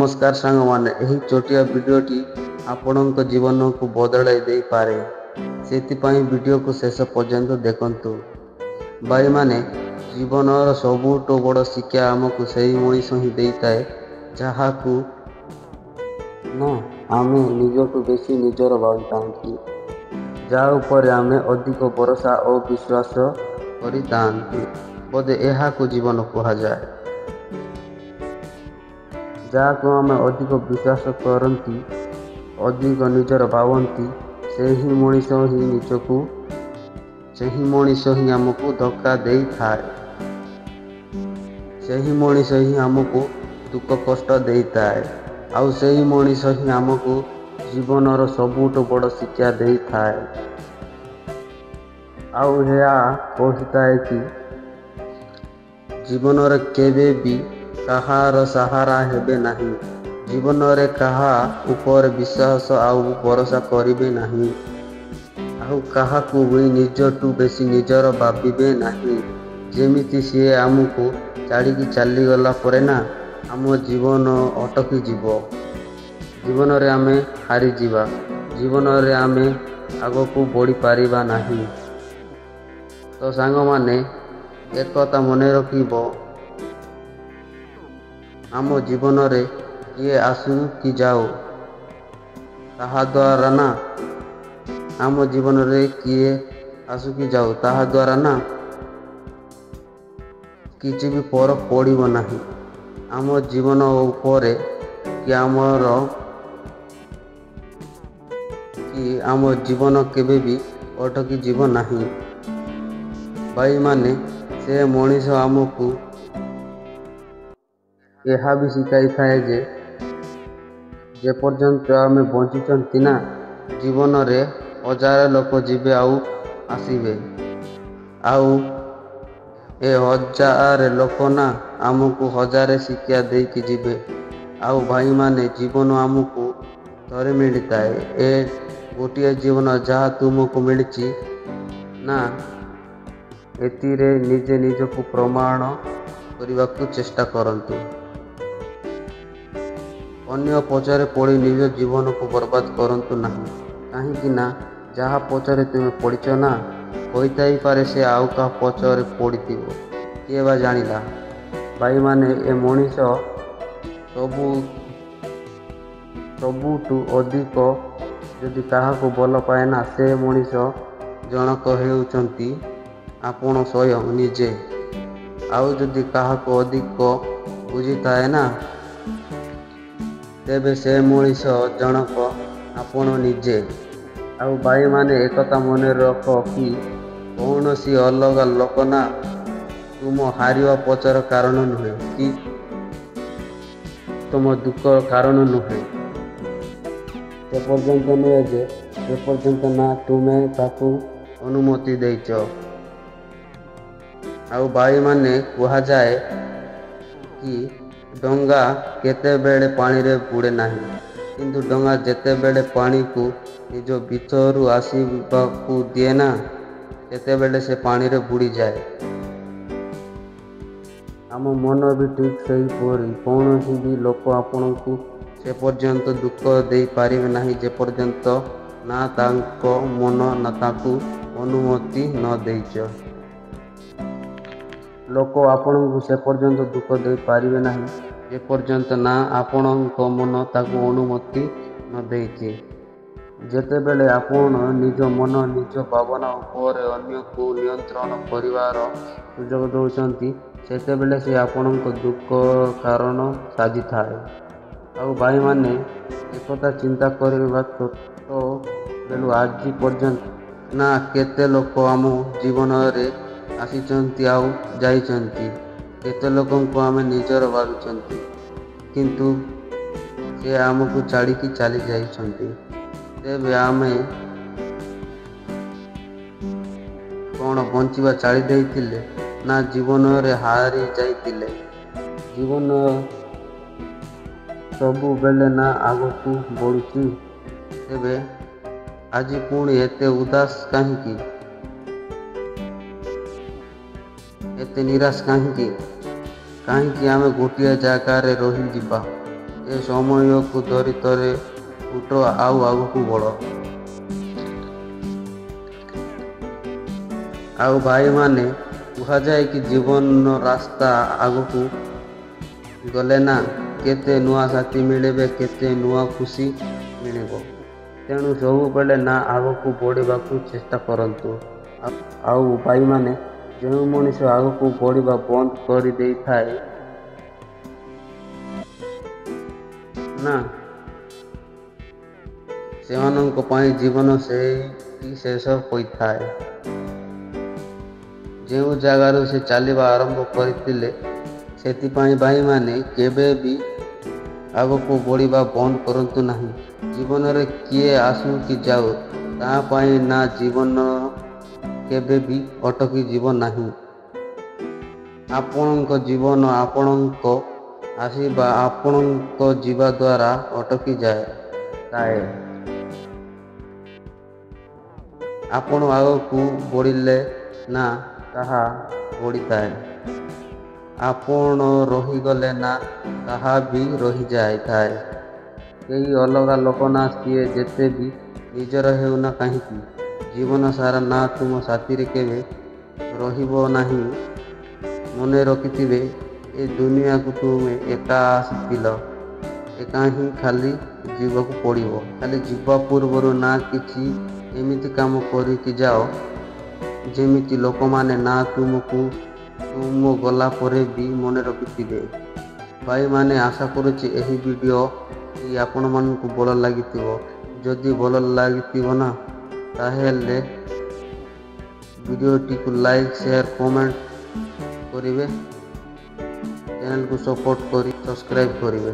ନମସ୍କାର ସାଙ୍ଗମାନେ, ଏହି ଛୋଟିଆ ଭିଡ଼ିଓଟି ଆପଣଙ୍କ ଜୀବନକୁ ବଦଳାଇ ଦେଇପାରେ। ସେଥିପାଇଁ ଭିଡ଼ିଓକୁ ଶେଷ ପର୍ଯ୍ୟନ୍ତ ଦେଖନ୍ତୁ। ଭାଇମାନେ, ଜୀବନର ସବୁଠୁ ବଡ଼ ଶିକ୍ଷା ଆମକୁ ସେହି ମଣିଷ ହିଁ ଦେଇଥାଏ ଯାହାକୁ ନା ଆମେ ନିଜଠୁ ବେଶୀ ନିଜର ଭାବିଥାନ୍ତି, ଯାହା ଉପରେ ଆମେ ଅଧିକ ଭରସା ଓ ବିଶ୍ୱାସ କରିଥାନ୍ତି। ବୋଧେ ଏହାକୁ ଜୀବନ କୁହାଯାଏ। ଯାହାକୁ ଆମେ ଅଧିକ ବିଶ୍ୱାସ କରନ୍ତି, ଅଧିକ ନିଜର ଭାବନ୍ତି, ସେହି ମଣିଷ ହିଁ ନିଜକୁ ସେହି ମଣିଷ ହିଁ ଆମକୁ ଧୋକା ଦେଇଥାଏ। ସେହି ମଣିଷ ହିଁ ଆମକୁ ଦୁଃଖ କଷ୍ଟ ଦେଇଥାଏ। ଆଉ ସେହି ମଣିଷ ହିଁ ଆମକୁ ଜୀବନର ସବୁଠୁ ବଡ଼ ଶିକ୍ଷା ଦେଇଥାଏ। ଆଉ ଏହା କହିଥାଏ କି ଜୀବନରେ କେବେ ବି କାହାର ସାହାରା ହେବେ ନାହିଁ। ଜୀବନରେ କାହା ଉପରେ ବିଶ୍ୱାସ ଆଉ ଭରସା କରିବେ ନାହିଁ। ଆଉ କାହାକୁ ବି ନିଜଠୁ ବେଶୀ ନିଜର ଭାବିବେ ନାହିଁ। ଯେମିତି ସିଏ ଆମକୁ ଛାଡ଼ିକି ଚାଲିଗଲା ପରେ ନା ଆମ ଜୀବନ ଅଟକିଯିବ। ଜୀବନରେ ଆମେ ହାରିଯିବା। ଜୀବନରେ ଆମେ ଆଗକୁ ବଢ଼ିପାରିବା ନାହିଁ। ତ ସାଙ୍ଗମାନେ, ଏକଥା ମନେ ରଖିବ, ଆମ ଜୀବନରେ କିଏ ଆସୁ କି ଯାଉ, ତାହା ଦ୍ୱାରା ନା ଆମ ଜୀବନରେ କିଏ ଆସୁ କି ଯାଉ, ତାହା ଦ୍ୱାରା ନା କିଛି ବି ଫରକ ପଡ଼ିବ ନାହିଁ ଆମ ଜୀବନ ଉପରେ କି ଆମର କି ଆମ ଜୀବନ କେବେ ବି ଅଟକି ଯିବ ନାହିଁ। ଭାଇମାନେ, ସେ ମଣିଷ ଆମକୁ ଏହା ବି ଶିଖାଇଥାଏ ଯେ ଯେପର୍ଯ୍ୟନ୍ତ ଆମେ ବଞ୍ଚିଛନ୍ତି ନା, ଜୀବନରେ ହଜାରେ ଲୋକ ଯିବେ ଆଉ ଆସିବେ। ଆଉ ଏ ହଜାରେ ଲୋକ ନା ଆମକୁ ହଜାରେ ଶିକ୍ଷା ଦେଇକି ଯିବେ। ଆଉ ଭାଇମାନେ, ଜୀବନ ଆମକୁ ଥରେ ମିଳିଥାଏ। ଏ ଗୋଟିଏ ଜୀବନ ଯାହା ତୁମକୁ ମିଳିଛି ନା, ଏଥିରେ ନିଜେ ନିଜକୁ ପ୍ରମାଣ କରିବାକୁ ଚେଷ୍ଟା କରନ୍ତୁ। ଅନ୍ୟ ପଛରେ ପଡ଼ି ନିଜ ଜୀବନକୁ ବର୍ବାଦ କରନ୍ତୁ ନାହିଁ। କାହିଁକି ନା ଯାହା ପଛରେ ତୁମେ ପଡ଼ିଛ ନା, ହୋଇଥାଇପାରେ ସେ ଆଉ କାହା ପଛରେ ପଡ଼ିଥିବ, କିଏ ବା ଜାଣିଲା। ଭାଇମାନେ, ଏ ମଣିଷ ସବୁ ସବୁଠୁ ଅଧିକ ଯଦି କାହାକୁ ଭଲ ପାଏ ନା, ସେ ମଣିଷ ଜଣକ ହେଉଛନ୍ତି ଆପଣ ସ୍ୱୟଂ ନିଜେ। ଆଉ ଯଦି କାହାକୁ ଅଧିକ ବୁଝିଥାଏ ନା, ତେବେ ସେ ମଣିଷ ଜଣକ ଆପଣ ନିଜେ। ଆଉ ଭାଇମାନେ, ଏକଥା ମନେ ରଖ କି କୌଣସି ଅଲଗା ଲୋକ ନା ତୁମ ହାରିବା ପଛର କାରଣ ନୁହେଁ କି ତୁମ ଦୁଃଖର କାରଣ ନୁହେଁ, ସେ ପର୍ଯ୍ୟନ୍ତ ନୁହେଁ ଯେ ଯେପର୍ଯ୍ୟନ୍ତ ନା ତୁମେ ତାକୁ ଅନୁମତି ଦେଇଛ। ଆଉ ଭାଇମାନେ, କୁହାଯାଏ କି ଡଙ୍ଗା କେତେବେଳେ ପାଣିରେ ବୁଡ଼େ ନାହିଁ, କିନ୍ତୁ ଡଙ୍ଗା ଯେତେବେଳେ ପାଣିକୁ ନିଜ ଭିତରୁ ଆସିବାକୁ ଦିଏ ନା, ସେତେବେଳେ ସେ ପାଣିରେ ବୁଡ଼ିଯାଏ। ଆମ ମନ ବି ଠିକ୍ ସେହିପରି। କୌଣସି ବି ଲୋକ ଆପଣଙ୍କୁ ସେ ପର୍ଯ୍ୟନ୍ତ ଦୁଃଖ ଦେଇପାରିବେ ନାହିଁ ଯେପର୍ଯ୍ୟନ୍ତ ନା ତାଙ୍କ ମନ ନା ତାକୁ ଅନୁମତି ନ ଦେଇଛ। ଲୋକ ଆପଣଙ୍କୁ ସେ ପର୍ଯ୍ୟନ୍ତ ଦୁଃଖ ଦେଇପାରିବେ ନାହିଁ ଯେପର୍ଯ୍ୟନ୍ତ ନା ଆପଣଙ୍କ ମନ ତାକୁ ଅନୁମତି ନ ଦେଇଛି। ଯେତେବେଳେ ଆପଣ ନିଜ ମନ, ନିଜ ଭାବନା ଉପରେ ଅନ୍ୟକୁ ନିୟନ୍ତ୍ରଣ କରିବାର ସୁଯୋଗ ଦେଉଛନ୍ତି, ସେତେବେଳେ ସେ ଆପଣଙ୍କ ଦୁଃଖ କାରଣ ସାଜିଥାଏ। ଆଉ ଭାଇମାନେ, ଏକଥା ଚିନ୍ତା କରିବା, ଛୋଟ ବେଳୁ ଆଜି ପର୍ଯ୍ୟନ୍ତ ନା କେତେ ଲୋକ ଆମ ଜୀବନରେ ଆସିଛନ୍ତି ଆଉ ଯାଇଛନ୍ତି। କେତେ ଲୋକଙ୍କୁ ଆମେ ନିଜର ଭାବିଛନ୍ତି, କିନ୍ତୁ ସେ ଆମକୁ ଛାଡ଼ିକି ଚାଲି ଯାଇଛନ୍ତି। ତେବେ ଆମେ କ'ଣ ବଞ୍ଚିବା ଛାଡ଼ି ଦେଇଥିଲେ ନା ଜୀବନରେ ହାରି ଯାଇଥିଲେ? ଜୀବନ ସବୁବେଳେ ନା ଆଗକୁ ବଢ଼ୁଛି। ତେବେ ଆଜି ପୁଣି ଏତେ ଉଦାସ କାହିଁକି? ଏତେ ନିରାଶ କାହିଁକି? କାହିଁକି ଆମେ ଗୋଟିଏ ଜାଗାରେ ରହିଯିବା? ଏ ସମୟକୁ ଧରି ଥରେ ଉଠ ଆଉ ଆଗକୁ ବଢ଼। ଆଉ ଭାଇମାନେ, କୁହାଯାଏ କି ଜୀବନ ରାସ୍ତା ଆଗକୁ ଗଲେ ନା କେତେ ନୂଆ ସାଥୀ ମିଳିବେ, କେତେ ନୂଆ ଖୁସି ମିଳିବ। ତେଣୁ ସବୁବେଳେ ନା ଆଗକୁ ବଢ଼ିବାକୁ ଚେଷ୍ଟା କରନ୍ତୁ। ଆଉ ଭାଇମାନେ, ଯେଉଁ ମଣିଷ ଆଗକୁ ବଢ଼ିବା ବନ୍ଦ କରିଦେଇଥାଏ ନା, ସେମାନଙ୍କ ପାଇଁ ଜୀବନ ସେଇଠି ଶେଷ ହୋଇଥାଏ, ଯେଉଁ ଜାଗାରୁ ସେ ଚାଲିବା ଆରମ୍ଭ କରିଥିଲେ। ସେଥିପାଇଁ ଭାଇମାନେ, କେବେ ବି ଆଗକୁ ବଢ଼ିବା ବନ୍ଦ କରନ୍ତୁ ନାହିଁ। ଜୀବନରେ କିଏ ଆସୁ କି ଯାଉ, ତା ପାଇଁ ନା ଜୀବନ କେବେ ବି ଅଟକି ଯିବ ନାହିଁ। ଆପଣଙ୍କ ଜୀବନ ଆପଣଙ୍କ ଆସିବା, ଆପଣଙ୍କ ଯିବା ଦ୍ୱାରା ଅଟକି ଯାଇଥାଏ। ଆପଣ ଆଗକୁ ବଢ଼ିଲେ ନା ତାହା ବଢ଼ିଥାଏ, ଆପଣ ରହିଗଲେ ନା ତାହା ବି ରହିଯାଇଥାଏ। କେହି ଅଲଗା ଲୋକ ନା ସିଏ ଯେତେ ବି ନିଜର ହେଉନା କାହିଁକି, ଜୀବନ ସାରା ନା ତୁମ ସାଥିରେ କେବେ ରହିବ ନାହିଁ। ମନେ ରଖିଥିବେ, ଏ ଦୁନିଆକୁ ତୁମେ ଏକା ଆସିଥିଲ, ଏକା ହିଁ ଖାଲି ଯିବାକୁ ପଡ଼ିବ। ଖାଲି ଯିବା ପୂର୍ବରୁ ନା କିଛି ଏମିତି କାମ କରିକି ଯାଅ, ଯେମିତି ଲୋକମାନେ ନା ତୁମକୁ ତୁମ ଗଲା ପରେ ବି ମନେ ରଖିଥିବେ। ଭାଇମାନେ, ଆଶା କରୁଛି ଏହି ଭିଡ଼ିଓଟି ଆପଣମାନଙ୍କୁ ଭଲ ଲାଗିଥିବ। ଯଦି ଭଲ ଲାଗିଥିବ ନା, ତାହେଲେ ଭିଡ଼ିଓଟିକୁ ଲାଇକ୍, ସେୟାର, କମେଣ୍ଟ କରିବେ, ଚ୍ୟାନେଲକୁ ସପୋର୍ଟ କରି ସବସ୍କ୍ରାଇବ୍ କରିବେ।